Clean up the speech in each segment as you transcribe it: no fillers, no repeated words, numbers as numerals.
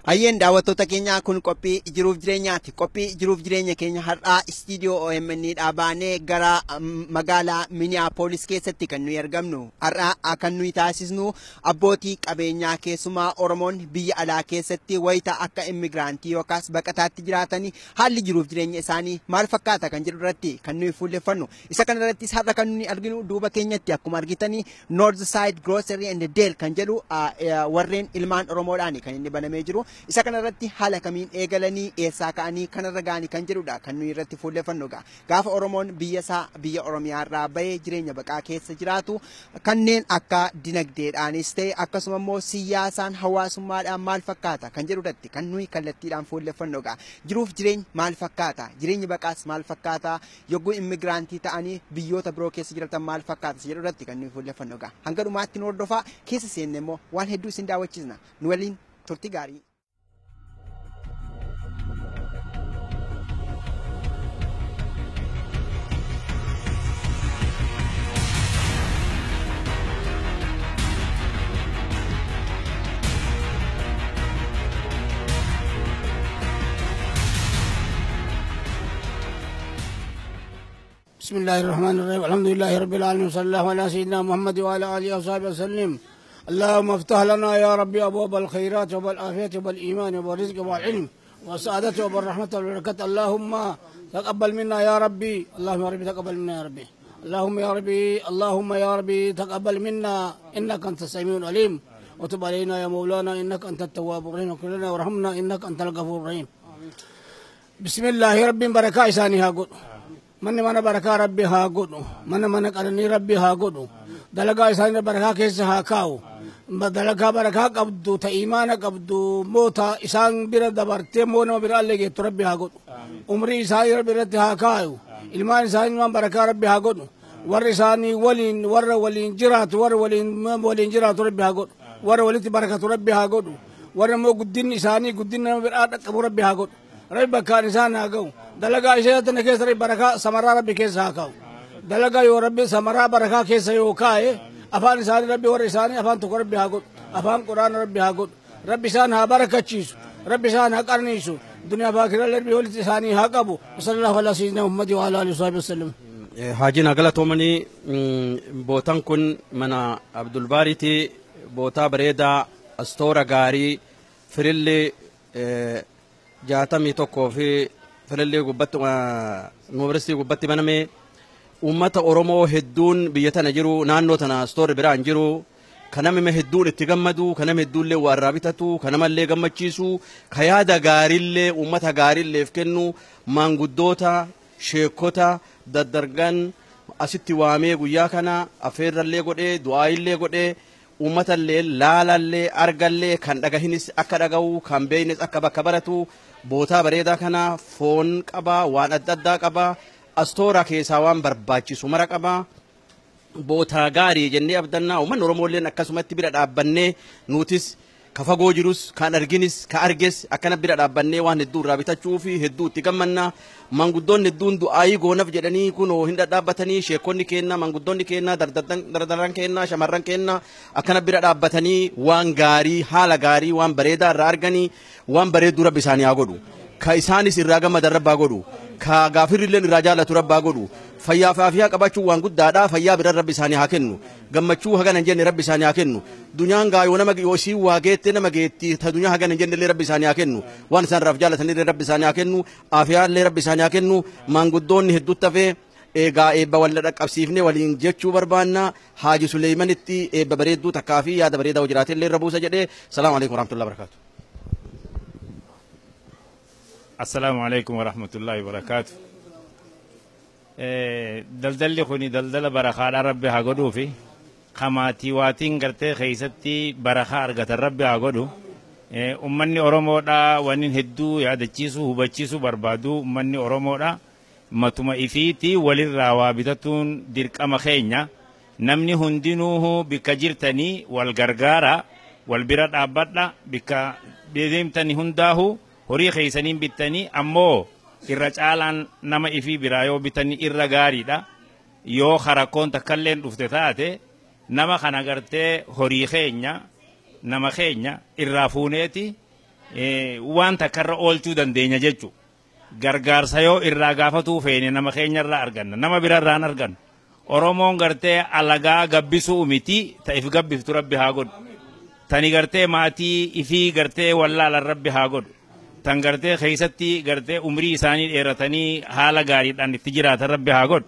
Hayyeen daawwattoota keenyaa kun qophii jiruuf jireenyaati. Qophii jiruuf jireenya keenya har'aa istiidiyoo OMN dhaa baanee gara magaalaa Minneapolis keessatti kan nuyi argamnu. Har'aa kan nuyi taasisnu abbootii qabeenyaa keessumaa Oromoon biyya alaa keessatti wayita akka immigiraantii yookaas baqataatti jiraatanii haalli jiruuf jireenya isaanii maal fakkaata kan jedhu irratti kan nuyi fuulleffannu. Isa kana irrattis har'a kan nuyi arginu duuba keenyatti akkuma argitanii North Side Grocery and Deli kan jedhu warreen ilmaan Oromoodhaani kan inni banamee jiru. Isa kana irratti haala kamiin eegalanii eessaa ka'anii kanarra ga'anii kan jedhudha kan nuyi irratti fuulleffannu egaa. Gaafa Oromoon biyya isaa biyya Oromiyaa irraa bahee jireenya baqaa keessa jiraatu kanneen akka dinagdeedhaanis ta'e akkasuma immoo siyaasaan hawaasummaadhaan maal fakkaata kan jedhu irratti kan nuyi kallattiidhaan fuulleffannu egaa. Jiruuf jireenyi maal fakkaata? Jireenyi baqaas maal fakkaata? Yogguu immigiraantii ta'anii biyyoota biroo keessa jiraatan maal fakkaata jedhu irratti kan nuyi fuulleffannu egaa. Hanga dhumaatti nu hordofaa keessa seenne immoo waan hedduu isin daawwachiisna. Nu waliin turtii gaarii. بسم الله الرحمن الرحيم. الحمد لله رب العالمين، صلى الله على سيدنا محمد وعلى آله وصحبه وسلم. اللهم افتح لنا يا ربي أبواب الخيرات والعافية والإيمان والرزق والعلم والسعادة والرحمة والبركة. اللهم تقبل منا يا ربي، اللهم يا ربي تقبل منا يا ربي، اللهم يا ربي، اللهم يا ربي تقبل منا إنك أنت السميع العليم، وتب علينا يا مولانا إنك أنت التواب الرحيم، وكن لنا وارحمنا إنك أنت الغفور الرحيم. بسم الله رب بركة إساني هاقول من من بركة ربي هاقول من من قرني ربي هاقول دلقا إساني بركة كيس هاكاو دلقا بركة قبضو تإيمان قبضو موتا إسان بira dabartee moo nama biraa illee geettu rabbi haa godhu. Umrii isaanii rabbi irratti haa kaayu. Ilmaan isaanii waan barakaa rabbi haa godhu. Warri isaanii waliin warra waliin jiraatu warra waliin jiraatu rabbi haa godhu. Warra walitti barakatu rabbi haa godhu. Warra immoo guddinni isaanii guddinni nama biraa dhaqqabu rabbi haa godhu. Rabbi bakkaan isaan haa ga'u. Dalagaa ishee tana keessa rabbi barakaa samaraa rabbi keessa haa kaa'u. Dalagaa yoo rabbi samaraa barakaa keessa yoo kaa'e afaan isaanii rabbi warra isaanii afaan tokko rabbi haa godhu. Afaan quraana rabbi haa godhu. Rabbi isaan haa barakachiisu. Rabbi isaan haa qarniisu. Duniyaa fi aakhiraan rabbi walitti isaanii haa qabu. Sallallahu alaihi wa sallam Muhammad wa ala alihi wa sallam. Haajiin galatoomanii bootaan kun mana Abdulbaariiti. Bootaa bareedaa astoora gaarii firillee 61 fi firillee gubbatti yuunivarsiitii gubbatti baname. Uummata Oromoo hedduun biyya tana jiru naannoo tana astoorri biraan jiru. Kan namni hedduun itti gammadu, kan namni hedduullee waa irraa bitatu, kan namallee gammachiisu, ka yaada gaariillee uummata gaariilleef kennu maanguddoota, sheekota, daddargan asitti waamee guyyaa kana affeerrallee godhee, du'aayillee godhee, uummatallee laalallee argallee kan dhagahinis akka dhaga'u, kan beeynes akka bakka baratu, bootaa bareedaa kana foon qaba, waan adda addaa qaba, astoora keessaa waan barbaachisu mara qaba. Bootaa gaarii jennee abdannaa uummanni Oromoolleen akkasumatti bira dhaabbannee nutis ka fagoo jirus kan arginis ka arges akkana bira dhaabbannee waan hedduu irraa bitachuu fi hedduu itti gammannaa. Maanguddoonni hedduun du'aayii goonaaf jedhanii kunoo hin dhadhaabbatanii sheekonni keenna maanguddoonni keenna dardarran keenna shamarran keenna akkana bira dhaabbatanii waan gaarii haala gaarii waan bareedaa irraa arganii waan bareedduu rabbi isaanii haa godhu. Ka isaanis irraa gammadan rabbaa godhu. Ka gaafirrilleen irraa jaalatu rabbaa godhu. Fayyaa fi aafiyaa qabaachuu waan guddaadha. Fayyaa bira rabbi isaanii haa kennu. Gammachuu hagana hin jenne rabbi isaanii haa kennu. Dunyaan gaa yoo nama yoo isii waa geette nama geetti ta dunyaa hagana hin jenne illee rabbi isaanii haa kennu. Waan isaan irraaf jaalatan illee rabbi isaanii haa kennu. Aafiyaa illee rabbi isaanii haa kennu. Maanguddoonni hedduutti hafee Eegaa eebba walla dhaqqabsiifne waliin jechuu barbaanna. Haaji Suleeymanitti eebba bareedduu takkaa fi yaada bareedaa jiraate illee irra buusa jedhee. Salaamu alaikum warahmatullahi wabarakaatu. Assalaamu alaikum warahmatullahi wabarakaatu. Daldalli kuni daldala barakaadhaa Rabbi haa godhuufi kamaatii waatiin gartee keessatti barakaa argatan Rabbi haa godhu. Ummanni Oromoodhaa wanni hedduu yaadachiisuu hubachiisuu barbaadu, ummanni Oromoodhaa matuma ifiitii walirraa waa bitatuun dirqama keenya. Namni hundinuu bikka jirtanii wal gargaara, wal bira dhaabbadha. Bikka deemtanii hundaahu horii keessaniin bittanii, ammoo irra caalaan nama ifii biraa yoo bitanii irra gaariidha. Yoo harakkoon takkalleen dhufte taate, nama kana gartee horii keenya nama keenya irraa fuuneeti waan takkarra oolchuu dandeenya jechuudha. Gargaarsa yoo irraa gaafatuu feene, nama keenya irraa arganna, nama bira irraa hin argannu. Oromoon gartee alagaa gabbisuu miti, ta'if gabbiftu Rabbi haa godhu. Tani gartee maatii ifii gartee wallaalan Rabbi haa godhu. Tan gartee keessatti gartee umrii isaanii dheeratanii haala gaariidhaan itti jiraatan Rabbi haa godhu.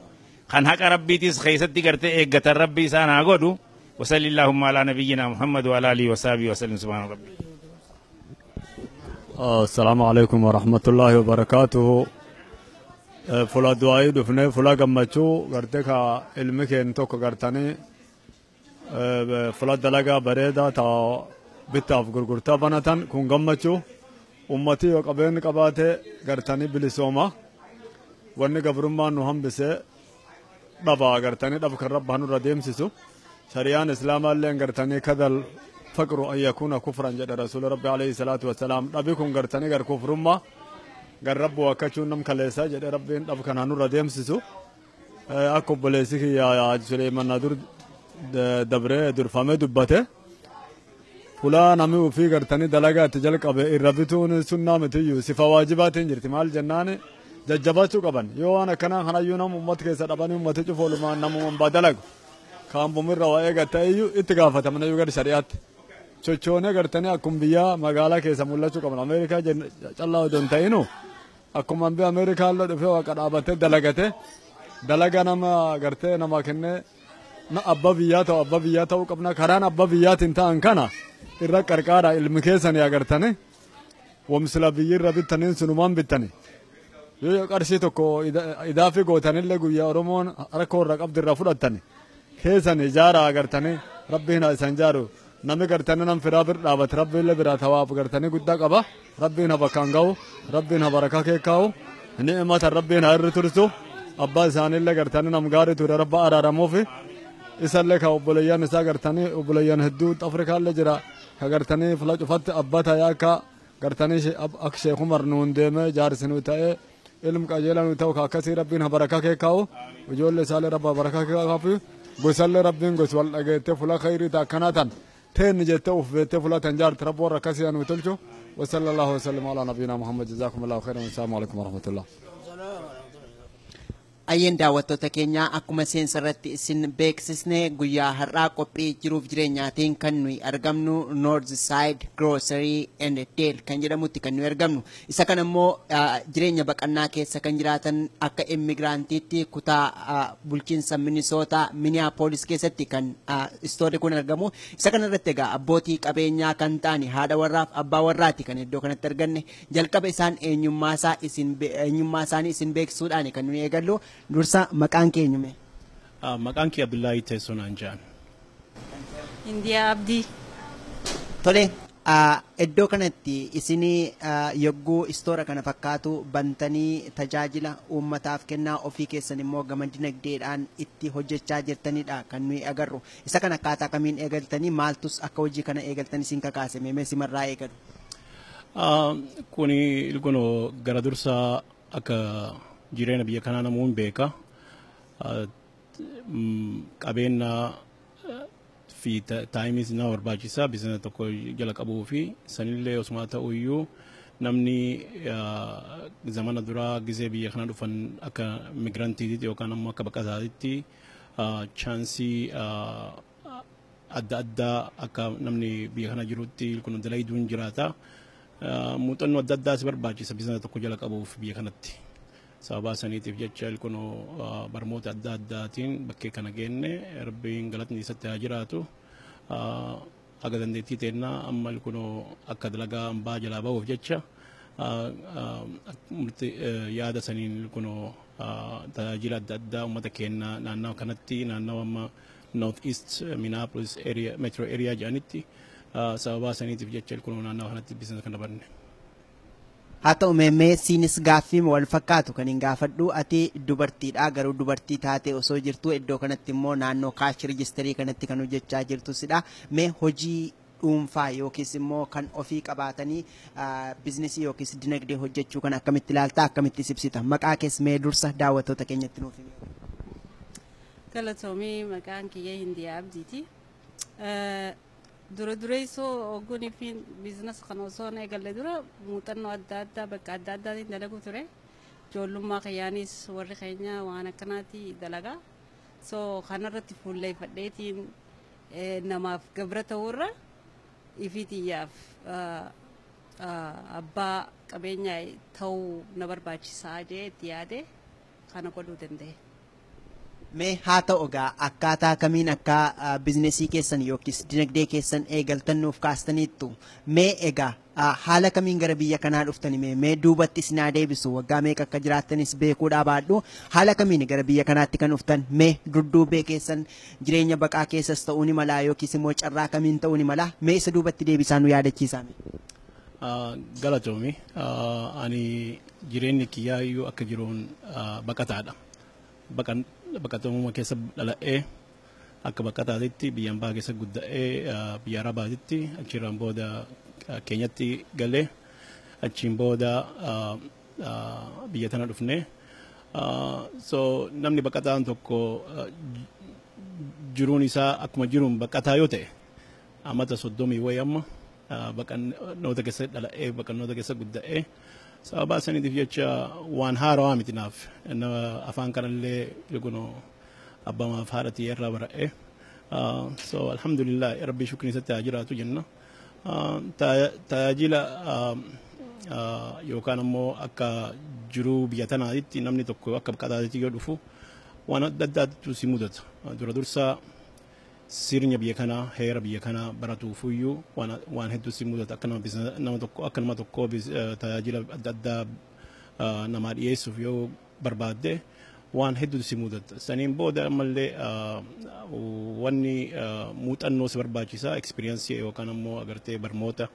Kan haqa Rabbiitis keessatti gartee eeggatan Rabbi isaan haa godhu. وصلى اللهم على نبينا محمد وعلى آله وصحبه وسلم. سبحان ربي. السلام عليكم ورحمة الله وبركاته. Fula du'aayii dhufnee, fula gammachuu gartee ka ilmi keenya tokko gartanii fula dalagaa bareedaa ta bittaaf gurgurtaa banatan kun gammachuu ummatii yoo qabeen qabaate gartanii bilisooma. Wanni gabrummaan nu hambisee dhabaa gartanii dhab kan rabba nurra deemsisu. Shari'aan islaamaa illee gartanii كاد الفقر أن يكون كفرا jedhe rasuula Rabbi عليه الصلاة والسلام. Dhabi kun gartanii gar kufrummaa gar rabbu akkachuun nam kaleessaa jedhe. Rabbiin dhab kana nurra deemsisu. Akka obboleessi kiyya Haaji Suleeman dur dabree durfamee dubbate, fulaa namni ofii gartanii dalagaa itti jalqabe irra bituun sunnaa mitiyyuu, sifa waajibaatiin jirti. Maal jennaani, jajjabaachuu qaban. Yoo waan akkanaa kanayyuu nama uummata keessa dhabanii, uummati cufoolumaan namuma dalagu kaambumirra waa eegatta iyyuu itti gaafataman iyyuu gadi shari'aatti sochoonee gartanii akkuma biyyaa magaalaa keessa mul'achuu qaban. Ameerikaa callaa odoo hin ta'inu, akkuma biyya Ameerikaa illee dhufee waaqa dhaabatee dalagate, dalaga nama gartee nama kennee na abbaa biyyaa ta'u, abbaa biyyaa ta'uu qabna. Karaan abbaa biyyaatiin ta'an kana irra qarqaara. Ilmi keessanii agartanii wamsila biyyirra bittaniin sunumaan bittanii yoo qarshii tokko idaafi gootanillee, guyyaa Oromoon rakkoo irra qabdi irra fudhattani. Keessan ijaara agartanii, Rabbiin haa isan jaaru. Namni gartanii nam firaa bir dhaabate, Rabbiin biraa tawaaf gartanii guddaa qaba. Rabbiin haa bakkaan ga'u, Rabbiin haa barakaa kee kaa'u, ni'imata Rabbiin haa irri tursu. Abbaa isaaniillee gartanii nam gaarii ture, Rabba araaramuufi. Isallee ka obboleeyyan isaa gartanii obboleeyyan hedduu Afrikaallee jira ka gartanii fula cufatti abbaa ta'ee, akka gartanii akka Sheekh Umar nuun deemee jaarsi nuu ta'ee ilmu qajeelaa nuu ta'u, ka akkasii Rabbiin haa barakaa kee kaa'u. Ijoollee isaallee Rabba barakaa kee kaa'u. Gosallee Rabbiin gos wal dhageettee fula khayrii ta'a akkanaa tan teenni jettee uf beettee fula tan jaarti Rabbi warra akkasii nuu tolchu. وصلى الله وسلم على نبينا محمد. جزاكم الله خيرا والسلام عليكم ورحمة الله. Ayyeen, daawwattoota keenya, akkuma seensa irratti isin beeksisne, guyyaa har'aa qophii jiruuf jireenyaatiin kan nuyi argamnu North Side Grocery and Deli kan jedhamutti kan nuyi argamnu. Isa kana immoo jireenya baqannaa keessa kan jiraatan akka immigiraantiitti kutaa bulchiinsa Minnesota Minneapolis keessatti kan istoorri kun argamu. Isa kana irratti egaa abbootii qabeenyaa kan ta'an haadha warraaf abbaa warraati kan iddoo kanatti arganne. Jalqaba isaan eenyummaa isaanii isin beeksisuudhaan kan nuyi eegallu. Dursa maqaan keenyume? Maqaan kee Abdullahi Teessoo naan jedhan. Indiyaa Abdii. Tole, iddoo kanatti isinii yogguu istoora kana fakkaatu bantanii tajaajila uummataaf kennaa, ofii keessan immoo gama dinagdeedhaan itti hojjechaa jirtanidha kan nuyi agarru. Isa kana akkaataa kamiin eegaltanii, maaltus akka hojii kana eegaltan isin kakaase? Mee simarraa eegalu? Kuni ilgono gara dursaa akka jireenya biyya kanaa namuun beeka. Qabeenya fi taayimis nama barbaachisa biizinasa tokko jala qabuu fi sanillee osuma ta'u iyyuu, namni zamana duraa gizee biyya kana dhufan akka migrantiitti yookaan ammoo akka baqataatitti chaansii adda addaa akka namni biyya kana jirutti kun dalagiduun jiraata. Muuxannoo adda addaas barbaachisa biizinasa tokko jala qabuuf biyya kanatti. Sababa saniitiif jecha kunoo barmoota adda addaatiin bakkee kana geenne, Rabbiin galatni isatti haa jiraatu. Aga dandeettii teennaa amma kunoo akka dalagaa hambaa jalaa bahuuf jecha yaada saniin kunoo tajaajila adda addaa uummata keenya naannawa kanatti, naannawa amma North East Minneapolis area, metro area jedhanitti, sababa saniitiif jecha kunoo naannawa kanatti business kana banne. Haa ta'u, mee siinis gaaffii wal fakkaatu kan hin gaafadhu. Ati dubartiidha, garuu dubartii taate osoo jirtu iddoo kanatti immoo naannoo cash registerii kanatti kan hojjechaa jirtusidha. Mee hojii dhuunfaa yookiis immoo kan ofii qabaatanii businessii yookiis dinagdee hojjechuu kan akkamitti ilaalta, akkamitti ibsita? Maqaa kees mee dursa daawwattoota keenyatti nuuf himi. Galatoomii, maqaan kiyya Hindiyaa Abdiiti. Dura dureessoo ogguunii fi business kana osoo hin eegalle dura muuxannoo adda addaa bakka adda addaatiin dalagu ture. Ijoollummaa kiyyaanis warri keenya waan akkanaati dalagaa. So kanarratti fuulleeffadheetiin namaaf gabra ta'uurra ifitiyyaaf abbaa qabeenyaa ta'uu na barbaachisaa jee itti yaade kana godhuu danda'e. Mee haa ta'u egaa, akkaataa kamiin akka businessii keessan yookiis dinagdee keessan eegaltan nuuf kaastaniittu. Mee egaa haala kamiin gara biyya kanaa dhuftani? Mee duubatti isin haa deebisu. Waggaa meeqa akka jiraattanis beekuudhaa baadhu, haala kamiin gara biyya kanaatti kan dhuftan? Mee dudduubee keessan jireenya baqaa keessas ta'uu ni mala yookiis immoo carraa kamiin ta'uu ni mala, mee isa duubatti deebisaa nu yaadachiisaa. Galatoomi, ani jireenyi kiyyaa iyyuu akka jiruun baqataadha. Baqatamummaa keessa dhala'ee, akka baqataatitti biyya ambaa keessa gudda'ee, biyya Arabaatitti, achirraan booda Keenyatti galee, achiin booda biyya tana dhufne. So namni baqataan tokko jiruun isaa akkuma jiruun baqataa yoo ta'e, amata 30 wayi amma baqannoota keessa dhala'ee, baqannoota keessa gudda'ee, sababa saniitiif jecha waan haarawaa miti naaf. Afaan kanallee kunoo abbamaaf haadha tiyya irraa bara'ee. So alhamdulillah, Rabbii shukriin isatti haa jiraatu jenna. Tajaajila yookaan ammoo akka jiruu biyya tanaatitti namni tokko akka baqataatitti yoo dhufu waan adda addaatu si mudata. Dura dursaa sirna biyya kanaa, heera biyya kanaa baratuufuyyuu waan hedduu si mudata. Akka nama tokko, akka nama tokkoo tajaajila adda addaa namaa dhiyeessuuf yoo barbaadde waan hedduutu si mudata. Saniin booda ammallee wanni muuxannoo si barbaachisa, experience yookaan ammoo agartee barmoota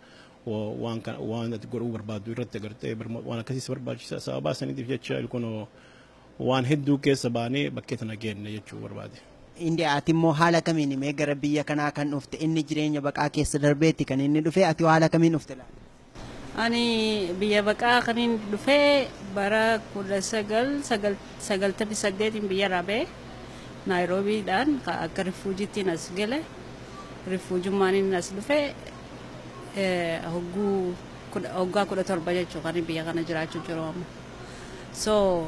waan waan ati godhuu barbaaddu irratti agartee waan akkasii si barbaachisa. Sababa saniitiif jecha kunoo waan hedduu keessa baanee bakkee tana geenne jechuu barbaade. Indiyaa, ati immoo haala kamiin mee gara biyya kanaa kan dhufte? Inni jireenya baqaa keessa darbeetti kan inni dhufe, ati haala kamiin dhufte laata? Ani biyya baqaa kaniin dhufee bara 1998iin biyya irraa ba'e. Naayiroobiidhaan akka refugeettiin as gale. Refugeummaan as dhufe hogguu waggaa 17 jechuu kan biyya kana jiraachuu jiru amma. So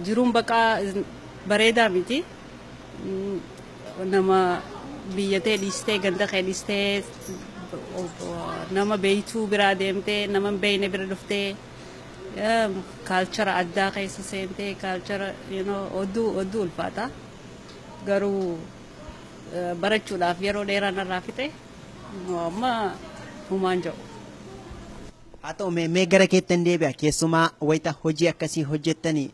jiruun baqaa bareedaa miti. Nama biyya ta'e dhiistee, ganda kee dhiistee, nama beeytuu biraa deemtee, nama hin beeyne bira dhuftee, culture addaa keessa seentee, culture odduu odduu ulfaata. Garuu barachuudhaaf yeroo dheeraa narraa fixe, amma humaan jedhu. Haa ta'u, mee gara keettan deebi'a. Keessumaa wayita hojii akkasii hojjettanii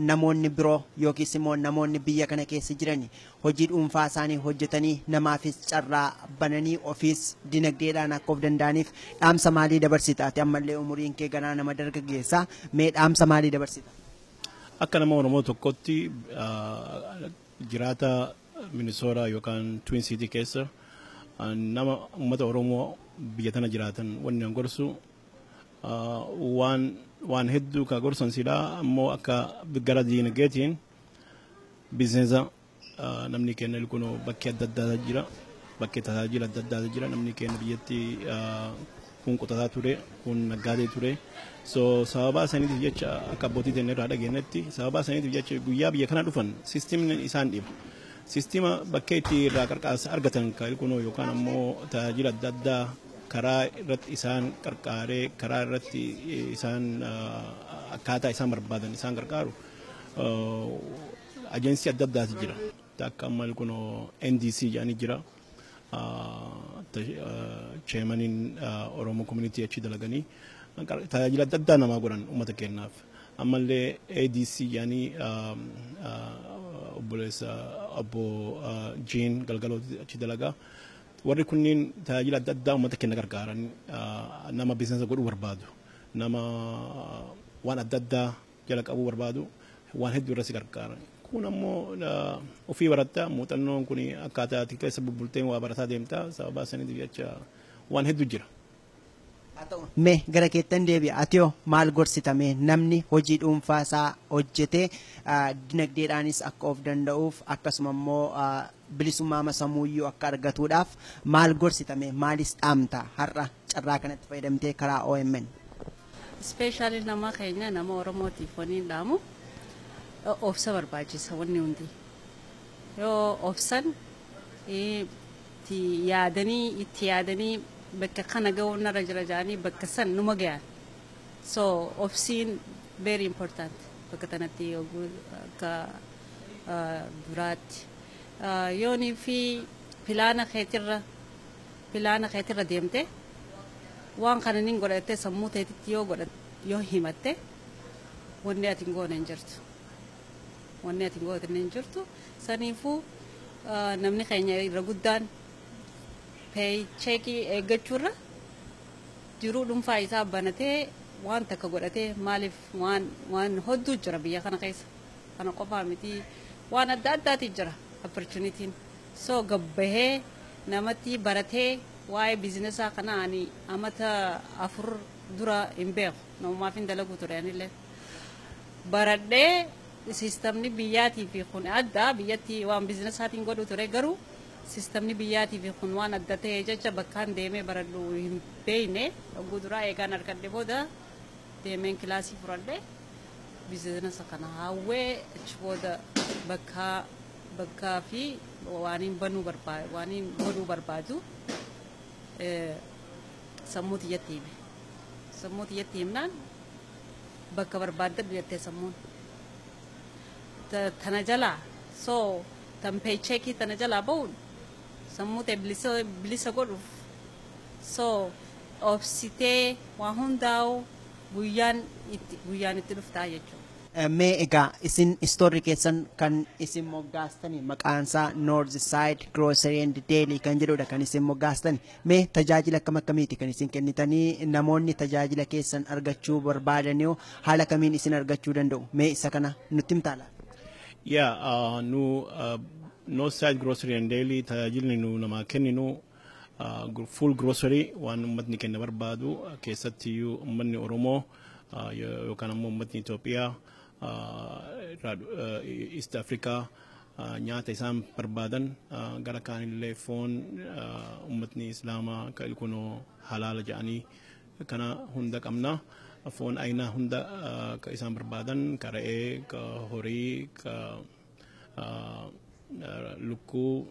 namoonni biroo yookiis immoo namoonni biyya kana keessa jiran hojii dhuunfaa isaanii hojjetanii namaafis carraa bananii ofiis dinagdeedhaan akka of danda'aniif dhaamsa maalii dabarsita? Ati ammallee umuriin kee ganaa nama dargaggeessa, mee dhaamsa maalii dabarsita? Akka nama Oromoo tokkotti jiraata Minnesota yookaan Twin City keessa, nama uummata Oromoo biyya tana jiraatan wanni an gorsu waan hedduu ka gorsan silaa ammoo akka gara diinagdeetiin businessa namni keenya kun bakkee adda addaa jira, bakkee tajaajila adda addaa jira. Namni keenya biyyatti kun qotataa ture, kun naggaadee ture. So sababa saniitiif jecha, akka abbootii teenya irraa dhageenyetti, sababa saniitiif jecha guyyaa biyya kana dhufan systemni isaan dhiba. Systema bakkee itti irraa qarqaarsa argatan kan kunoo yookaan ammoo tajaajila adda addaa Karaa irratti isaan qarqaaree, karaa irratti isaan akkaataa isaan barbaadan isaan qarqaaru agency adda addaati jira. Akka amma kun NDC jedhanii jira. Chairmaniin Oromoo community achi dalaganii tajaajila adda addaa namaa godhan uummata keenyaaf. Ammallee ADC jedhanii obboleessa obbo Jean Galgaloo achi dalagaa. Warri kunniin tajaajila adda addaa uummata keenya gargaaran, nama business godhuu barbaadu, nama waan adda addaa jala qabuu barbaadu, waan hedduu irra si gargaaran. Kun ammoo ofii baratta, muuxannoon kun akkaataa ati keessa bubbulteen waa barataa deemta. Sababa saniitiif jecha waan hedduu jira. Mee gara keettan deebi'a. Ati hoo maal gorsitame namni hojii dhuunfaa isaa hojjetee dinagdeedhaanis akka of danda'uuf, akkasuma immoo bilisummaa sammuuyyuu akka argatuudhaaf maal gorsitame, maalis dhaamta har'a carraa kanatti fayyadamtee karaa OMN? Especially nama keenya, nama Oromootiif waniin dhaamu, obsa barbaachisa wanni hundi. Yoo obsan itti yaadanii, itti yaadanii bakka kana ga'uun narra jira jedhanii bakka san numa gayan. So obsiin very important bakka tanatti akka duraatti. Yoonii fi plan keetirra deemte, waan kana nin godhatte sammuu teetitti yoo godhat, yoo himatte, wanni ati hin goone hin jirtu. Wanni ati hin goote hin jirtu. Saniifuu namni keenya irra guddaan paycheck eeggachuurra jiruu dhuunfaa isaa banatee waan takka godhatee, maaliif waan hedduu jira biyya kana keessa, kana qofaa miti, waan adda addaati jira opportunityn. So gabbahee namatti baratee waa'ee business kana ani amata 4 dura hin beeku, namumaaf hin dalagu ture. Anillee baradhee systemni biyyaatii fi kun adda, biyyatti waan businessaatiin godhu ture, garuu systemni biyyaatii fi kun waan adda ta'e jecha bakkaan deemee baradhu hin beeyne. Hogguu duraa eegaan argadhe booda deemeen class fudhadhe. Business kana hawwee achi booda bakkaa fi waaniin banuu barbaadu, waaniin godhuu barbaadu sammuu tiyyatti hime. Sammuu tiyyatti himnaan bakka barbaaddadhu jettee sammuun. Tana jalaa, so tan paycheck tana jalaa ba'uun sammuu ta'e bilisa godhuuf, so obsitee waa hundaa'u guyyaan itti dhuftaa jechuudha. Mee egaa isin stoorri keessan kan isin moggaastani maqaansaa North Side Grocery and Deli kan jedhudha kan isin moggaastani. Mee tajaajila akkam akkamiiti kan isin kennitanii? Namoonni tajaajila keessan argachuu barbaadanii haala kamiin isin argachuu danda'u? Mee isa kana nutti himtaa laata? Yeah, nu Northside Grocery and Deli tajaajilli nu namaa kenninu full grocery, waan uummatni kenna barbaadu, keessattiyyuu uummanni Oromoo yookaan ammoo uummatni Itoophiyaa, East Africa, nyaata isaan barbaadan, gara kaanillee foon, uummatni Islaamaa ka ilkunoo halaala jedhanii kana hunda qabna. Foon aynaa hunda ka isaan barbaadan, ka re'ee, ka horii, ka lukkuu,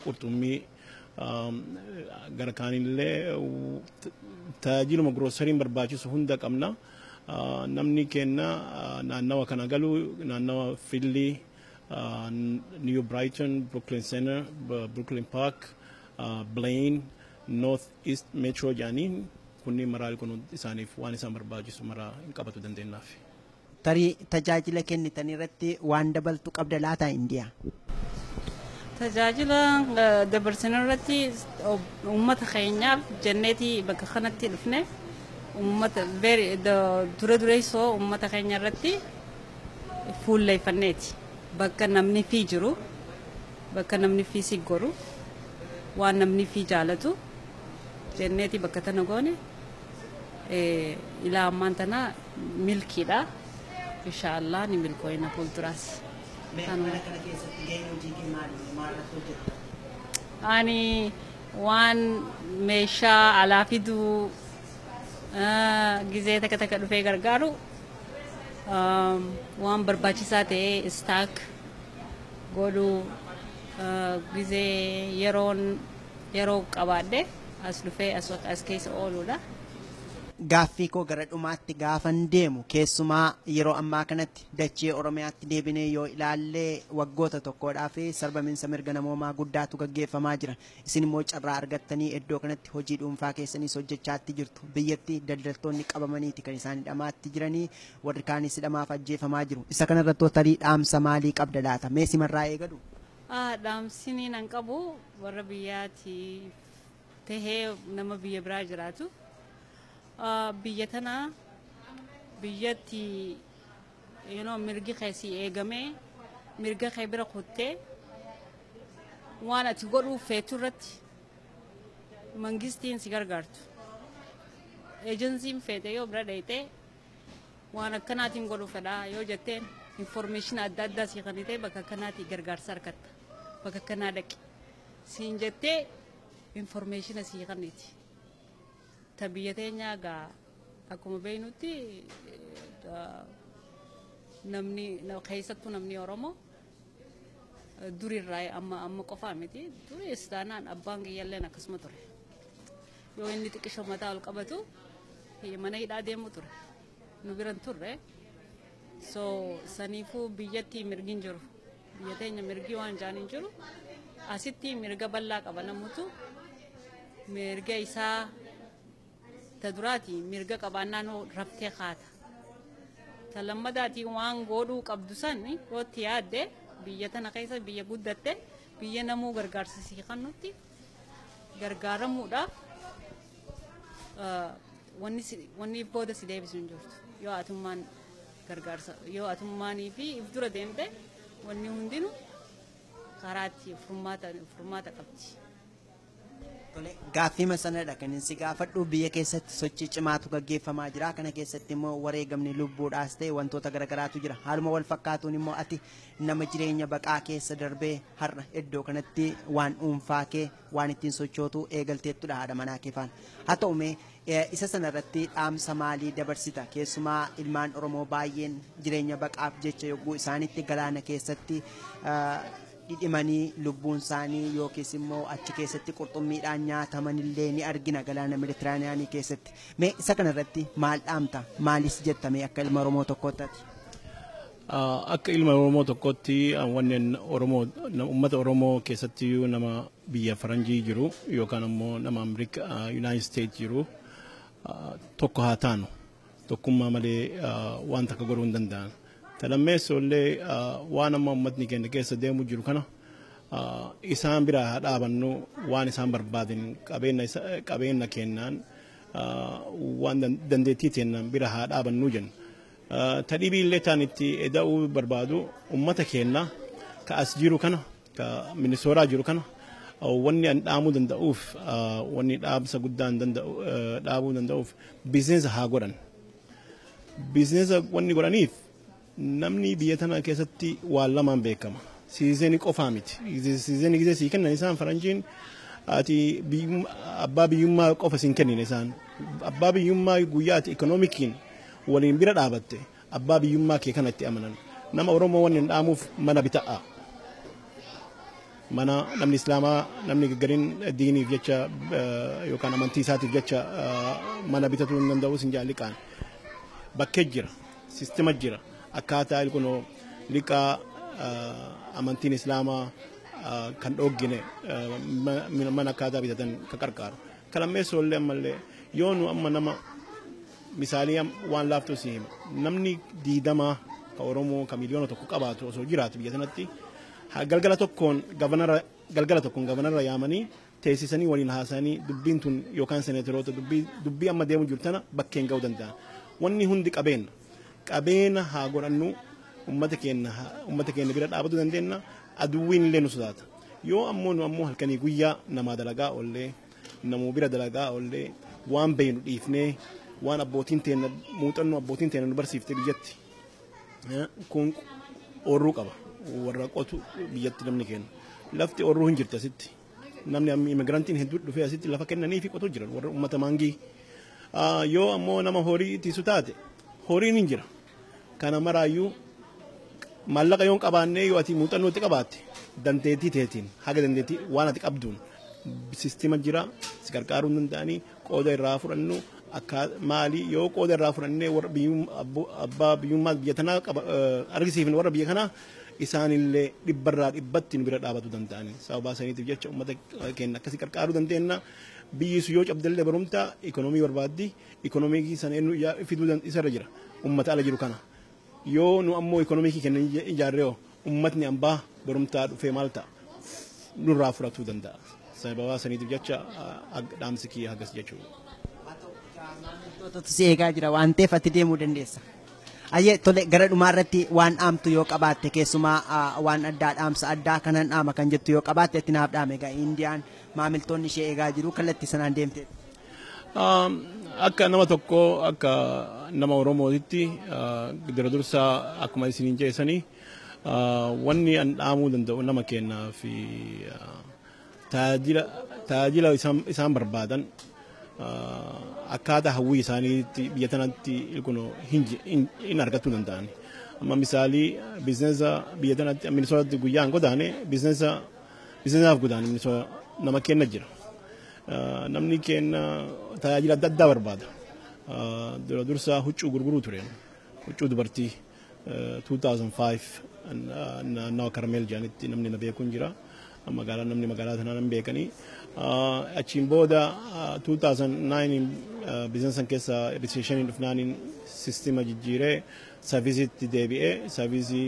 qurxummii, gara kaanillee tajaajiluma groceryn barbaachisu hunda qabna. Namni keenya naannawa kana galu, naannawa Fridley, New Brighton, Brooklyn Center, Brooklyn Park, Blaine, North East Metro jedhanii kunniin maraa kun isaaniif waan isaan barbaachisu maraa hin qabatu dandeenyaaf. Tarii tajaajila kennitan irratti waan dabaltu qabda laata, Indiyaa? Tajaajila dabarsan irratti uummata keenyaaf jenneetii bakka kanatti dhufne, uummata dura dureessoo uummata keenya irratti fuulleeffanneeti. Bakka namni fi jiru, bakka namni fi si goru, waan namni fi jaalatu jenneeti bakka tana goone. Ilaa ammaan tana milkiidha. Inshaallah ni milkooyina fuulduraas. Mana kana keessatti gaheen hojii kee maali? Maal irratti hojjetta? Ani waan meeshaa alaa fiduu, gizee takka takka dhufee gargaaru, waan barbaachisaa ta'e stock godhuu, gizee yeroon Yeroo qabaadhe as dhufee as keessa ooluudha. Gaaffii koo gara dhumaatti gaafan deemu, keessumaa yeroo ammaa kanatti dachee Oromiyaatti deebinee yoo ilaallee, waggoota tokkodhaa fi sarbaminsa mirga namoomaa guddaatu gaggeeffamaa jira. Isin immoo carraa argattanii iddoo kanatti hojii dhuunfaa keessaniis hojjechaatti jirtu. Biyyatti daldaltoonni qabamaniiti kan isaan hidhamaatti jiranii, warri kaanis hidhamaaf ajjeefamaa jiru. Isa kanarratti tarii dhaamsa maalii qabda laata? Mee simarraa eegalu? Dhaamsini nan qabu warra biyyaati tahee nama biyya biraa jiraatu. Biyya tana biyyatti mirgi keessi eegamee, mirga kee bira kuttee, waan ati godhuu feetu irratti mangistiin si gargaartu. Ejensiin feete yoo bira dheeytee, waan akkanaatiin godhuu fedhaa yoo jetteen, information adda addaa si kennitee, bakka akkanaati gargaarsa argatta. Bakka akkanaa dhaqi. Siin jettee information si kenniti. Ta biyya teenyaa gaa akkuma beeknutti namni, keessattuu namni Oromoo, durirraa amma qofaa miti, duris taanaan abbaan kiyyalleen akkasuma ture. Yoo inni xiqqisho mataa ol qabatu mana hidhaa deemu ture. Nu biran turre. So saniifuu biyyatti mirgi hin jiru. Biyya teenya mirgi waan jaan hin jiru. Asitti mirga bal'aa qaba namutu, mirga isaa ta duraati mirga qabaannaan raftee kaata. Ta lammadaatii waan godhuu qabdu san yoo itti yaadde, biyya tana keessa biyya guddatte, biyya namuu gargaarsa sii kennutti gargaaramuudhaaf wanni booda si deebisu hin jirtu. Yoo atummaan gargaarsa, yoo atummaanii fi if dura deemte, wanni hundinuu karaatti furmaata qabdi. Gaaffii sanadha kan inni si gaafadhu. Biyya keessatti sochii cimaatu gaggeeffamaa jira. Kana keessatti immoo wareegamni lubbuudhaas ta'e wantoota garaagaraatu jira. Haaluma wal fakkaatuun immoo ati nama jireenya baqaa keessa darbee har'a iddoo kanatti waan dhuunfaa kee waan ittiin sochootu eegalteettudha haadha manaa kee faana. Haa ta'u mee, isa sanarratti dhaamsa maalii dabarsita? Keessumaa ilmaan Oromoo baay'een jireenya baqaaf jecha yogguu isaanitti galaana keessatti dhidhimanii lubbuun isaanii yookiis immoo achi keessatti qurxummiidhaan nyaatamanillee ni argina galaana Meeditiraaniyaanii keessatti. Mee isa kanarratti maal dhaamta? Maalis jettamee akka ilma Oromoo tokkootti? Akka ilma Oromoo tokkotti, wanneen Oromoo, uummata Oromoo keessatti nama biyya faranjii jiru yookaan ammoo nama Ameerikaa United States jiru, tokko haa taanu, tokkummaa malee waan takka godhuu hin danda'an. Ta lammeessoo illee, waan amma uummatni keenya keessa deemu jiru kana isaan biraa haa dhaabannu. Waan isaan barbaadan qabeenya kennaan, waan dandeettii teennan bira haa dhaabannu jenna. Ta dhibii illee taan itti eda'uu barbaadu, uummata keenya ka as jiru kana, ka Minisooraa jiru kana, wanni an dhaamuu danda'uuf, wanni dhaamsa guddaan dhaabuu danda'uuf, business haa godhan. Business wanni godhaniif, namni biyya tana keessatti waan lamaan beekama. Citizen qofaa miti. Citizen gisee sii kennan isaan faranjiin, ati abbaa biyyummaa qofa siin kennine isaan. Abbaa biyyummaa guyyaa ati economiciin waliin bira dhaabatte, abbaa biyyummaa kee kanatti amanan. Nama Oromoo wanni hin dhaamuuf, mana bita'a. Mana namni Islaamaa, namni gariin diiniif jecha yookaan amantii isaatiif jecha mana bitatuu hin danda'u sin jaalliqaan. Bakkee jira, system jira. Akkaataa kunoo liqaa amantiin Islaamaa kan dhoggine mana akkaataa bitatan ka qarqaaru. Kalammeessoo illee ammallee, yoo nu amma nama misaalii waan laaftuu si hima. Namni 20 ka Oromoo ka 1 miliyoona qabaatu osoo jiraatu biyya sanatti, galgala tokkoon governor yaamanii teessisanii waliin haasanii, dubbiin tun yookaan senatoroota dubbii amma deemu jiru tana bakkeen ga'uu danda'an. Wanni hundi qabeenya. Qabeenya haa godhannu, ummata keenya bira dhaabatu dandeenya, aduwwiin illee nu sodaata. Yoo ammoo nu ammoo halkanii guyyaa namaa dalagaa oollee, namuu bira dalagaa oollee, waan beeynu dhiifnee, waan abbootiin teenya, muuxannoo abbootiin teenya nu barsiifte biyyatti, kun oorruu qaba, warra qotu biyyatti namni kenna. Lafti oorruu hin jirti asitti. Namni immigrantiin hedduu dhufee asitti lafa kennanii fi qotuu jiran warra uummata maangii. Yoo ammoo nama horii tiisu taate, horiin hin jira. Kana maraayyuu maallaqa yoon qabaannee, yoo ati muuxannoo itti qabaatte, dandeettii teetiin, haga dandeettii waan ati qabduun Sistema jira si gargaaruu hin danda'anii qooda irraa fudhannu akka maali yoo qooda irraa fudhannee warra abbaa biyyummaa biyya tanaa argisiifne warra biyya kanaa isaanillee dhibbarraa dhibbatti nu bira dhaabatu danda'ani. Sababa saniitiif jecha uummata keenya akkasii gargaaruu dandeenya. Biyyi sun yoo cabdellee barumta ikonoomii barbaaddi. Ikonoomii sana eenyu fiduu isarra jira. Uummata ala jiru kana. Yoo nu ammoo ikonoomii keenya ijaarree uummatni ambaa barumtaa dhufee maal ta'a? Nurraa fudhatuu danda'a. Sababa saniitiif jecha dhaamsi kiyya hagas jechuudha. Maamiltootatu si eegaa jira waan ta'eef ati deemuu dandeessa. Ayyee tole, gara dhumaa irratti waan dhaamtu yoo qabaatte, keessumaa waan addaa, dhaamsa addaa kanan dhaama kan jettu yoo qabaatte, itti naaf dhaame. Egaa Indiyaan maamiltoonni ishee eegaa jiru, kallattii sanaan deemte. Akka nama tokko, akka nama Oromootitti, dura dursaa akkuma isiniin jeessanii wanni an dhaamuu danda'u nama kennaa fi tajaajila isaan barbaadan akkaataa hawwii isaaniitti biyya tanatti kun hin argachuu danda'an. Amma misaalii biizinesa biyya tanatti Minisootatti guyyaan godaane biizinesaaf godaane Minisoota nama kenna jira. Namni kenna tajaajila adda addaa barbaada. Dura dursaa huccuu gurguruu ture. Huccuu dubartii 2005 naannawa Karmeel jedhanitti namni na beeku hin jira. Magaalaa namni magaalaa sanaa nan beekanii. Achiin booda 2009 biizinesa keessa recession dhufnaaniin sistema jijjiiree serviceitti deebi'ee service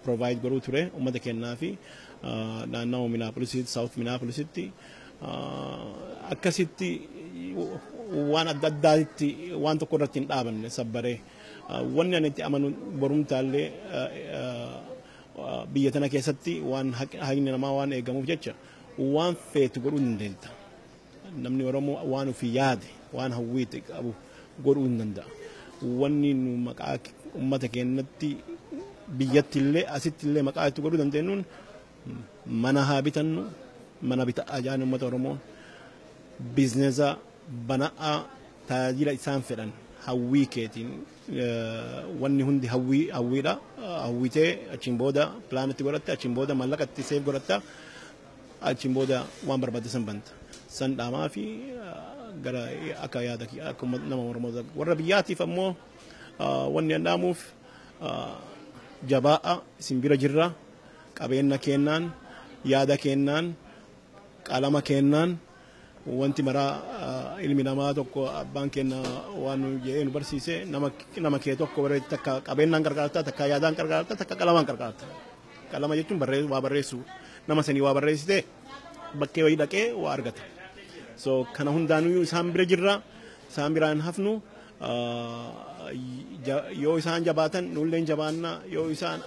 provide godhuu ture uummata kennaa fi naannawa Minneapolisitti, South Minneapolisitti akkasitti waan adda addaatti waan tokko irratti hin dhaabanne sabbaree wanni ani itti amanu borumtaallee biyya tana keessatti waan haqni namaa waan eegamuuf jecha waan feetu godhuu hin dandeetta. Namni Oromoo waan ofii yaade, waan hawwiite qabu godhuu hin danda'a. Wanni nu maqaa uummata keenyatti biyyatti illee asitti illee maqaa itti godhuu dandeenyuun mana haa bitannu, mana bitaa jaan uummata Oromoo, biizinesa bana'aa, tajaajila isaan fedhan hawwii keetiin, wanni hundi hawwii hawwiidha. Hawwitee achiin booda planitti godhatta, achiin booda maallaqa itti save godhatta, achiin booda waan barbaadde san banta. San dhaamaa fi gara akka yaada akka nama Oromoo warra biyyaatiif ammoo wanni an dhaamuuf jabaa'a, isin bira jirra, qabeenya kennaan, yaada kennaan, qalama kennaan, wanti maraa. Ilmi namaa tokko abbaan keenya waan nu jedhee nu barsiise, nama kee tokko barreetti takka qabeenyaan gargaarta, takka yaadaan gargaarta, takka qalamaan gargaarta. Qalama jechuun waa barreessu, nama sanii waa barreessite bakkee wayii dhaqee waa argata. So kana hundaanuyyuu isaan bira jirra, isaan biraan hafnu. Yoo isaan jabaatan nulleen jabaanna, yoo isaan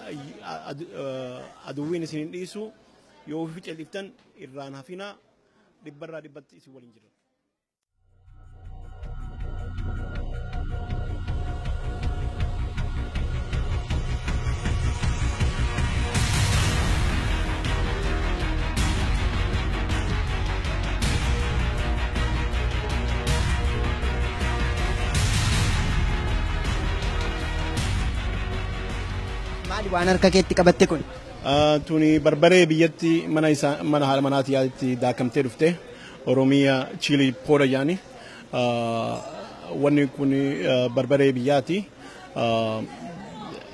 aduwwiin isin hin dhiisu, yoo ofi cal'iftan irraan hafinaa, dhibbarraa dhibbatti isin waliin jirra. Maali waan harka keetti qabatte kun? Tuni barbaree biyyatti mana isaa mana haadha manaati yaaditti daakamtee dhufte, Oromiyaa chili powder yaani. Wanni kun barbaree biyyaati.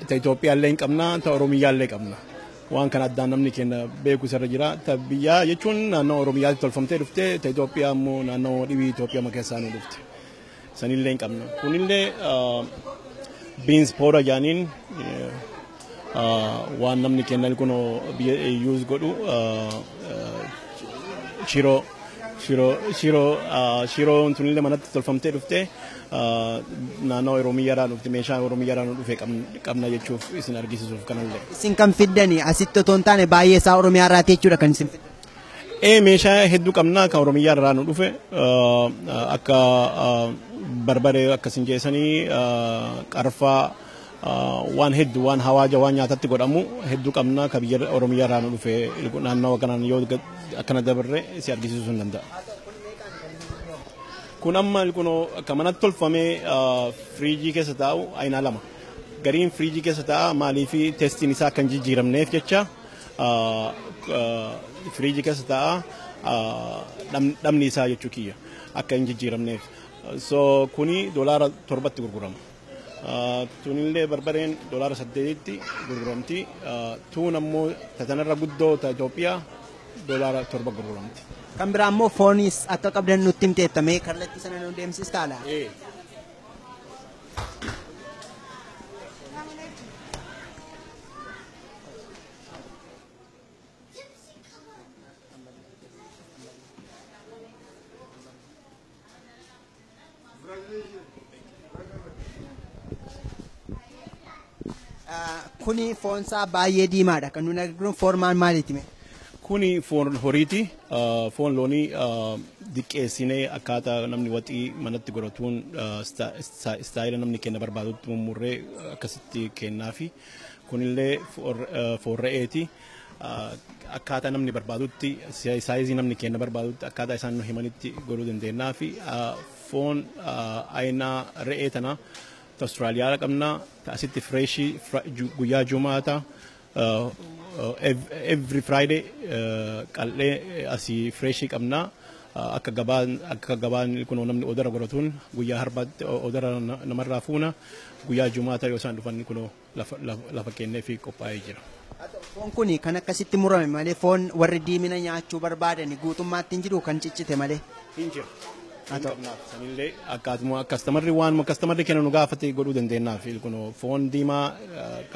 Ta Itoophiyaa illee hin qabna, ta Oromiyaa illee qabna. Waan kana addaan namni keenya beeku isarra jira. Ta biyyaa jechuun naannoo Oromiyaatti tolfamtee dhufte, ta Itoophiyaa immoo naannoo dhibii Itoophiyaa keessaa nu dhufte. Sanillee hin qabna. Kunillee beans powder jaaniin, waan namni kennan kun biyya use godhu, shiroo shiroo shiroo shiroon tunillee manatti tolfamtee dhufte, naannoo Oromiyaadhaa dhufte, meeshaa Oromiyaadhaa nu dhufe qabna jechuuf isin argisiisuuf kanallee. Isin kan fiddani asitti otoo hin taane baay'ee isaa Oromiyaa irraati jechuudha kan isin fiddan. Ee, meeshaa hedduu qabna kan Oromiyaa irraa nu dhufe, akka barbaree akkasin jeessanii, qarfaa, waan hedduu, waan hawaaja, waan nyaatatti godhamu hedduu qabna kan biyya Oromiyaa irraa nu dhufe. Naannawa kanaan yoo akkana dabarre si argisiisuu hin danda'a. Kun amma kun akka manatti tolfamee firiijii keessa taa'u aynaa lama. Gariin firiijii keessa taa'a, maaliif tasteiin isaa akka hin jijjiiramneef jecha firiijii keessa taa'a. Dhamni isaa jechuu kiyya akka hin jijjiiramneef. So kuni $7tti gurgurama. Tunillee barbareen $8tti gurguramti. Tuun ammoo tatanarra guddoo ta Itoophiyaa $7 gurguramti. Kan biraa immoo foonis akka qabdan nutti himteettamee kallattii sana nu deemsistaa laa? Kuni foonsaa baay'ee diimaadha. Kan nuti arginu foon maal maaliiti mee? Kuni foon horiiti. Foon loonii diqqeessinee akkaataa namni waxii manatti godhatuun istaayila namni kenna barbaadutti mummurree akkasitti kennaafi. Kunillee foon re'eeti. Akkaataa namni barbaadutti, saayizii namni kenna barbaadutti, akkaataa isaan nu himanitti godhuu dandeenyaafi. Foon ayinaa re'ee tana Austraaliyaa qabna, asitti freeshii guyyaa Jumaata, every Friday qal'ee asii freeshii qabna. Akka gabaan kunoo namni odara godhatuun guyyaa harbaatti odara namarraa fuuna, guyyaa Jumaata yoo isaan dhufan kunoo lafa kennee fi qophaa'ee jira. Foon kun kan akkasitti murame malee foon warri diimina nyaachuu barbaadan guutummaatti hin jiru kan ciccite malee. Hin jiru. Sanillee akkaatuma kastamarri waan kastamarri kenna nu gaafate godhuu dandeenyaaf, kunoo foon diimaa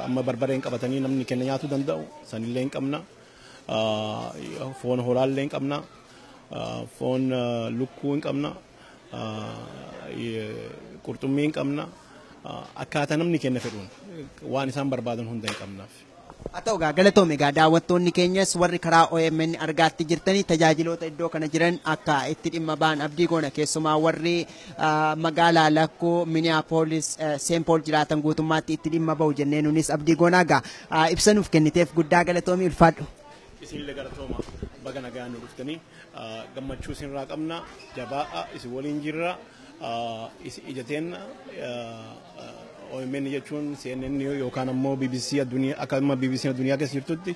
amma barbareen qabatanii namni kenna nyaatuu danda'u sanillee hin qabna. Foon horaallee hin qabna. Foon lukkuu hin qabna. Qurxummii hin qabna. Akkaataa namni kenna fedhuun waan isaan barbaadan hunda hin qabnaaf. Haa ta'u egaa, galatoome. Egaa daawwattoonni keenyas warri karaa OMN argaatti jirtanii tajaajiloota iddoo kana jiran akka itti dhimma ba'an abdii goona. Keessumaa warri magaalaa lakkuu Minneapolis, Saint Paul jiraatan guutummaatti itti dhimma ba'u jennee nunis abdii goona. Egaa ibsa nuuf kenniteef guddaa galatoomii, ulfaadhu. Isinillee galatooma, baga nagaan nu dhuftanii. Gammachuu isinirraa qabna, jabaa'a, isin waliin jirra. Ijateen OMN jechuun CNN yookaan ammoo BBC addunyaa, akka amma BBC addunyaa keessa jirtutti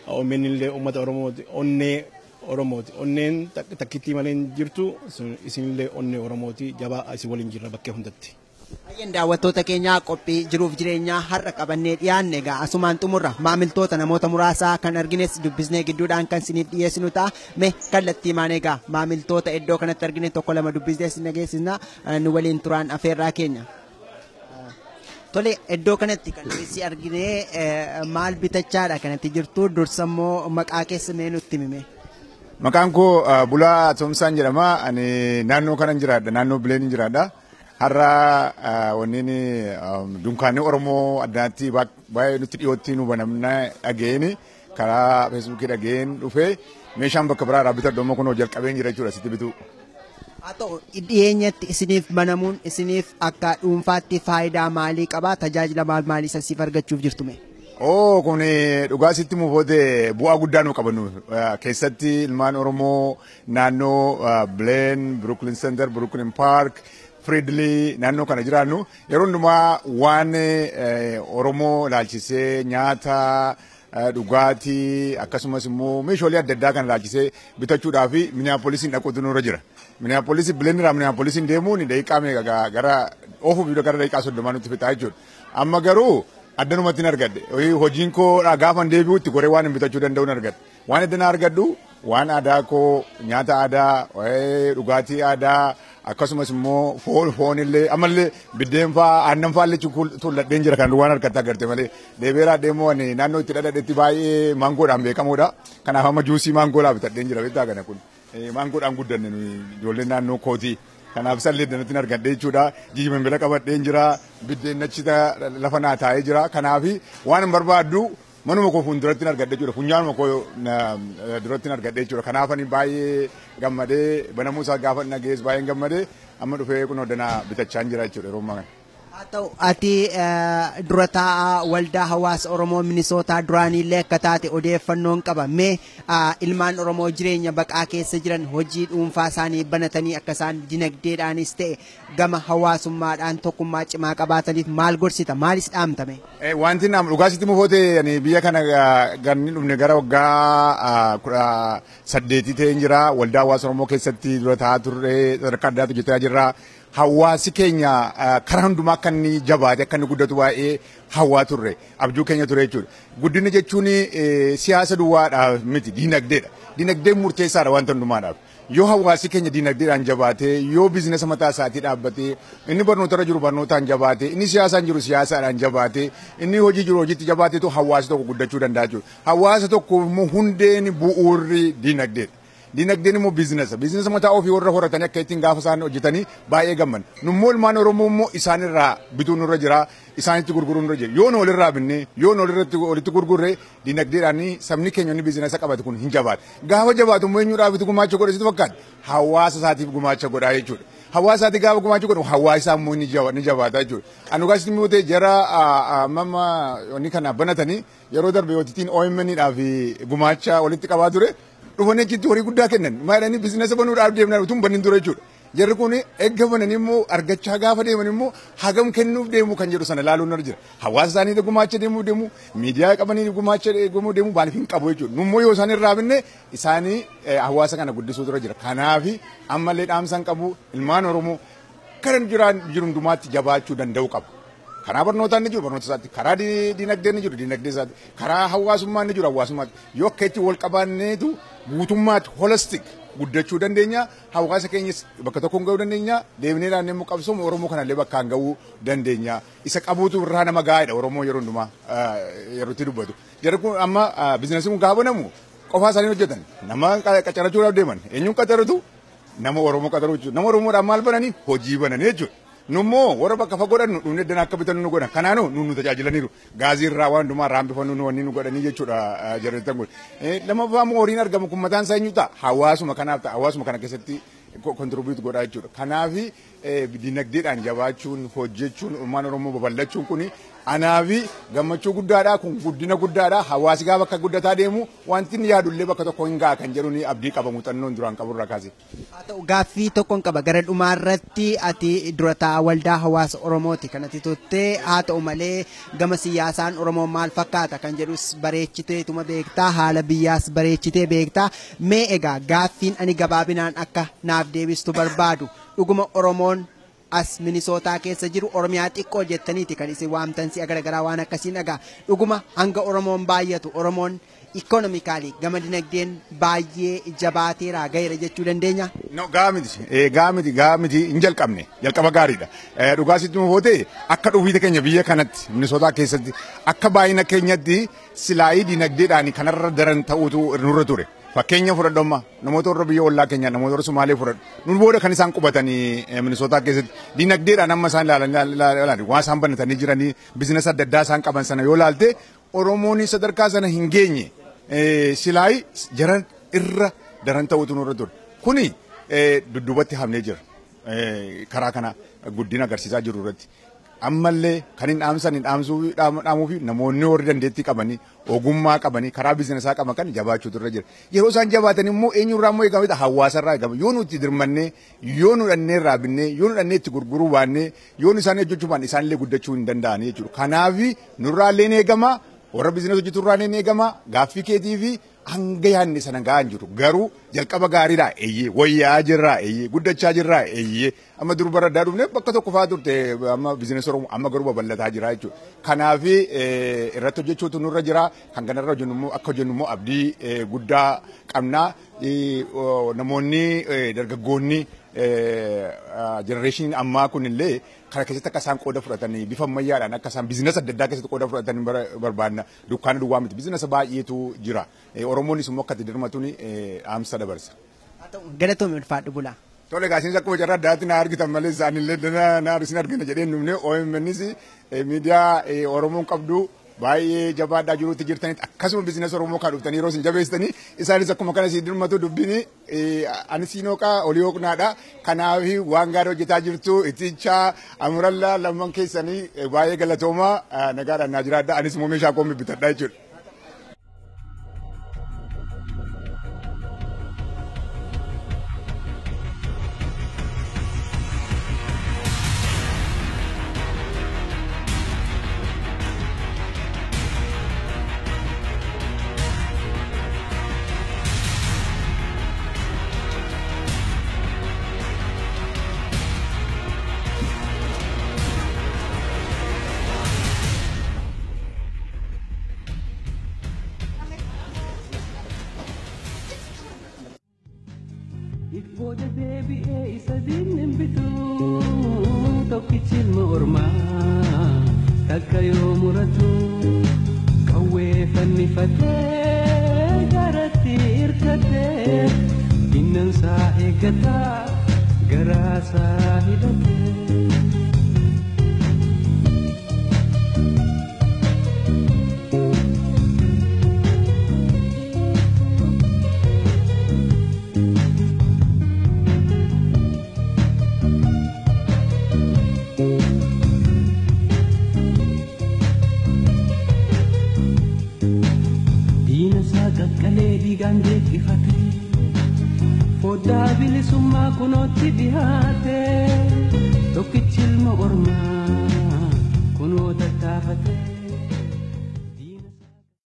OMN illee uummata Oromooti, onnee Oromooti. Onneen takkittii malee hin jirtu, isinillee onnee Oromooti, jabaa, isin waliin jirra bakkee hundatti. Baay'een daawwattoota keenyaa, qophii jiruuf jireenyaa har'a qabannee dhiyaanne egaa asumaan xumurra. Maamiltoota namoota muraasaa kan argines dubbisnee gidduudhaan kan isiniif dhiyeessinu ta'a. Mee kallattii maan egaa maamiltoota iddoo kanatti argine tokko lama dubbisnee isin dhageessisna, nu waliin turaan afeerraa keenya. Tole, iddoo kanatti kan si argine maal bitachaadha kanatti jirtu? Dursa immoo maqaa keessa mee nutti himi. Maqaan koo Bulaa Toomsaan jedhama. Ani naannoo kanan jiraadha. Naannoo Bileen jiraadha. Har'a wanneen dunkaanni Oromoo addaatti baay'ee nutti dhiyootti nu banamna dhageeni, karaa Feesbuukii dhageen dhufee, meeshaan bakka biraa irraa bitadhu amma kunoo jalqabeen jira jechuudha sitti bituu. Haa ta'u, dhiyeenyatti isiniif banamuun isiniif akka dhuunfaatti faayidaa maalii qabaa? Tajaajila maal maalii siif argachuuf jirtume? Oo, kun dhugaa sitti muufoote bu'aa guddaa nu qabannu keessatti ilmaan Oromoo naannoo Blaine, Brooklyn Center, Brooklyn Park, Fridley naannoo kana jiraannu yeroo hundumaa waan Oromoo ilaalchisee nyaata, dhugaatii, akkasumas immoo meeshaalee adda addaa kan ilaalchisee bitachuudhaaf Minneapolisiin dhaquutu nurra jira. Minneapolis Blaine irraa Minneapolisiin deemuun daqiiqaa meeqa gara oofuuf gara daqiiqaa 30 nutti fixaa jechuudha. Amma garuu addanumatti hin argadhe. Hojiin koo gaafa deebi'utti goree waan hin bitachuu danda'u hin argadhe. Waan addana argadhu waan aadaa koo, nyaata aadaa, dhugaatii aadaa, akkasumas immoo foon foonillee, ammallee biddeen fa'aa, aannan fa'aa illee tuulladheen jira kan waan harkatti agarte malee. Deebi'eeraa deemuu ani naannoo itti dhaladhetti baay'ee maangoodhaan beekamuudha. Kanaaf amma juusii maangoodhaa bitadheen jira, beektaa kana kun. Maangoodhaan guddanne ijoolleen naannoo kootii. Kanaaf sallee danatti argadhee jechuudha. Jijjiirama bira qabadheen jira. Biddeen achi lafa naa taa'ee jira. Kanaaf waan hin barbaaddu manuma koo fuulduratti argadhee jechuudha. Funyaanuma koo duratti argadhee jechuudha. Kanaaf ani baay'ee gammadee, banamuu isaa gaafa dhagees baay'een gammadee, amma dhufee kun danaa bitachaa jira jechuudha yeroo ammaa kana. Haa ta'u ati dura taa'aa waldaa hawaasa Oromoo Minisootaa duraaniillee akka taate odeeffannoon qaba. Mee ilmaan Oromoo jireenya baqaa keessa jiran hojii dhuunfaa isaanii banatanii akka isaan dinagdeedhaanis ta'e gama hawaasummaadhaan tokkummaa cimaa qabaataniif maal gorsita? Maalis dhaamtame? Wanti naam dhugaasitti mufoote ani biyya kana ganni dhufne gara waggaa 18 ta'een jira. Waldaa hawaasa Oromoo keessatti dura taa'aa turre, sadarkaa addaatu hojjetaa jirra. Hawaasi keenya karaa hundumaa akka inni jabaate akka inni guddatu baay'ee hawwaa turre, abjuu keenya ture jechuudha. Guddina jechuun siyaasa duwwaadhaaf miti, diinagdeedha. Diinagdeen murteessaadha wanta hundumaadhaaf. Yoo hawaasi keenya diinagdeedhaan jabaate, yoo biizinasa mataa isaatii dhaabbatee, inni barnootarra jiru barnootaan jabaate, inni siyaasaan jiru siyaasaadhaan jabaate, inni hojii jiru hojiitti jabaateetu hawaasi tokko guddachuu danda'a jechuudha. Hawaasa tokkoof immoo hundeen bu'uurri diinagdeedha. Diinagdeen immoo biizinasa. Biizinasa mataa ofii warra horatanii akka ittiin gaafa isaan hojjetanii baay'ee gamman. Nummoo ilmaan Oromoo immoo isaanirraa bituu nurra jira, isaanitti gurguruu nurra jira. Yoo nu walirraa binne, yoo nu walitti gurgurre, diinagdeedhaan sabni keenya inni biizinasa qabate kun hin jabaatu. Gaafa jabaatu immoo eenyuudhaaf itti gumaacha godha sitti fakkaata? Hawaasa isaatiif gumaacha godhaa jechuudha. Hawaasa isaatii gaafa gumaacha godhu hawaasa isaa immoo ni jabaata jechuudha. Ani dhugaasitti immoo ta'e jara amma wanni kana banatanii yeroo darbe yootitiin OMN dhaaf gumaacha walitti qabaa ture. Dhufanii achitti horii guddaa kennan. Maal jedhanii biizinasa banuudhaaf deemnaan utuu hin banin dura jechuudha. Jarri kun eegga bananii immoo argachaa gaafa deeman immoo hagam kennuuf deemu kan jedhu sana ilaaluun irra jira. Hawaasa isaanii gumaacha deemuu deemu, miidiyaa qabanii gumaacha deemuu deemu maaliif hin qabu jechuudha. Nummoo yoo isaan irraa binne isaanii hawaasa kana guddisuutu irra jira. Kanaaf ammallee dhaamsa hin qabu ilmaan Oromoo kan jiran jiru hundumaatti jabaachuu danda'u qaba. Karaa barnootaan ni jiru barnoota isaatti, karaa diinagdeen ni jiru diinagdee isaatti, karaa hawaasummaan ni jiru hawaasummaatti. Yoo akka itti wal qabaanneetu guutummaatti holistic guddachuu dandeenya. Hawaasa keenyas bakka tokkoon ga'uu dandeenya. Deemnee naannoo immoo qabsooma Oromoo kanallee bakkaan ga'uu dandeenya. Isa qabuutu irraa nama gaariidha Oromoo yeroo hundumaa yeroo itti dubbatu. Jarri kun amma biizinasiin kun gaafa banamu qofaa isaanii hojjetan. Nama qacarachuudhaaf deeman. Eenyuun qacaratu? Nama Oromoo qacaruu jechuudha. Nama Oromoodhaan maal bananii? Hojii bananii jechuudha. Nummoo warra bakka fagoo dhannu dhufnee iddoo akka bitannu nu godhan. Kanaanuu nu tajaajilaniiru. Gaazii irraa waan hundumaa raambifannu nu wanni nu godhanii jechuudha jarreettan kun. Lammaffaa immoo horiin argamu kun mataan isaa eenyu ta'a? Hawaasuma kanaaf ta'a. Hawaasuma kana keessatti kontribuut godhaa jechuudha. Kanaaf diinagdeedhaan jabaachuun, hojjechuun, ilmaan Oromoo babal'achuun kun anaaf gammachuu guddaadha. Kun guddina guddaadha. Hawaasi gaafa akka guddataa deemu wanti inni yaadullee bakka tokko hin ga'a kan jedhu abdii qaba muuxannoon duraan qaburraa kaase. Haa ta'u gaaffii tokkoon qaba gara dhumaa irratti ati dura taa'aa waldaa hawaasa Oromooti kan ati turte, haa ta'u malee gama siyaasaan Oromoo maal fakkaata kan jedhus bareechiteetuma beektaa, haala biyyaas bareechitee beektaa. Mee egaa gaaffiin ani gabaabinaan akka naaf deebistu barbaadu, dhuguma Oromoon as Minisootaa keessa jiru Oromiyaa xiqqoo jettaniiti kan isin waamtan si'a garaagaraa waan akkasiin dhagaa. Dhuguma hanga Oromoon baay'atu Oromoon ikonomikaalii gama dinagdeen baay'ee jabaateera gaheera jechuu dandeenya? No, gaa miti, gaa miti hin jalqabne, jalqaba gaariidha. Dhugaasitti immoo akka dhufiita keenya biyya kanatti Minisootaa keessatti akka baay'ina keenyatti silaayii dinagdeedhaan kanarra daran ta'uutu nurra ture. Fakkeenya fudhadhu amma namoota warra biyya ollaa keenyaa namoota warra Sumaalee fudhadhu. Nun booda kan isaan qubatanii Minisootaa keessatti dinagdeedhaan amma isaan ilaalan waan isaan banatanii jiranii biizinasa adda addaa isaan qaban sana yoo ilaalte Oromoon sadarkaa sana hin geenye silaayii jaran irra daran ta'uutu nurra ture. Kuni dudduubatti hafnee jira. Karaa kana guddina agarsiisaa jiru irratti. Ammallee kan hin dhaamsan hin dhaamuu fi namoonni warri dandeettii qabanii ogummaa qabanii karaa biizinasaa qaban kan jabaachuutu irra jira. Yeroo isaan jabaatan immoo eenyurraa immoo eegamudha hawaasarraa eegama. Yoo nuti dirmannee, yoo nu dhannee irraa binnee, yoo nu dhannee itti gurguruu baannee, yoo nu isaan hojjechuu baanne isaanillee guddachuu hin danda'anii jechuudha. Kanaaf nurraallee ni eegama, warra biizinasa hojjeturraa ni eegama, gaaffii keetii fi hanga yaadne sana gahaa hin jiru. Garuu jalqaba gaariidha eeyyee, wayyaa jirraa eeyyee, guddachaa jirraa eeyyee. Amma dur bara addaa dhufne bakka tokko fa'aa turte amma biizinasa Oromoo amma garuu babal'ataa jira jechuudha. Kanaaf irratti hojjechuutu nurra jira. Kan kanarra hojjennu immoo akka hojjennu immoo abdii guddaa qabna. Namoonni dargaggoonni jenereeshiniin ammaa kunillee kana keessatti akka isaan qooda fudhatanii bifa ammayyaadhaan akka isaan biizinasa adda addaa keessatti qooda fudhatanii barbaadna. Dukkaana duwwaa miti biizinasa baay'eetu jira. Oromoonis immoo akka itti dirmatuun dhaamsa dabarsa. Galatoomii ulfaadhu bulaa. Tole egaa isinis akkuma carraa addaatti na argitan malee isaanillee na isin argina jedhee hin dhufne. OMNs miidiyaa Oromoon qabdu Baay'ee jabaadhaa jiruutti jirtanitti akkasuma business Oromoo kan dhuftanii yeroo isin jabeessitanii isaanis akkuma kana isin dirmatu dubbini ani siinooqaa olii hooqnaadha. Kanaaf waan gaarii hojjetaa jirtu itichaa amurallaa lamman keessanii baay'ee galatoomaa nagaadhaan naa jiraadha. Anis immoo meeshaa koo bitadha jechuudha. Booda deebi'ee isa diinni bituu tokkichi ilma ormaa takka yoo muratu qawwee fannifatee garatti hirkatee dinnansaa eeggataa garaasaa hidhatee. Foddaa bilisummaa kunootti dhihaate tokkichi ilma ormaa kunoo tattaafate.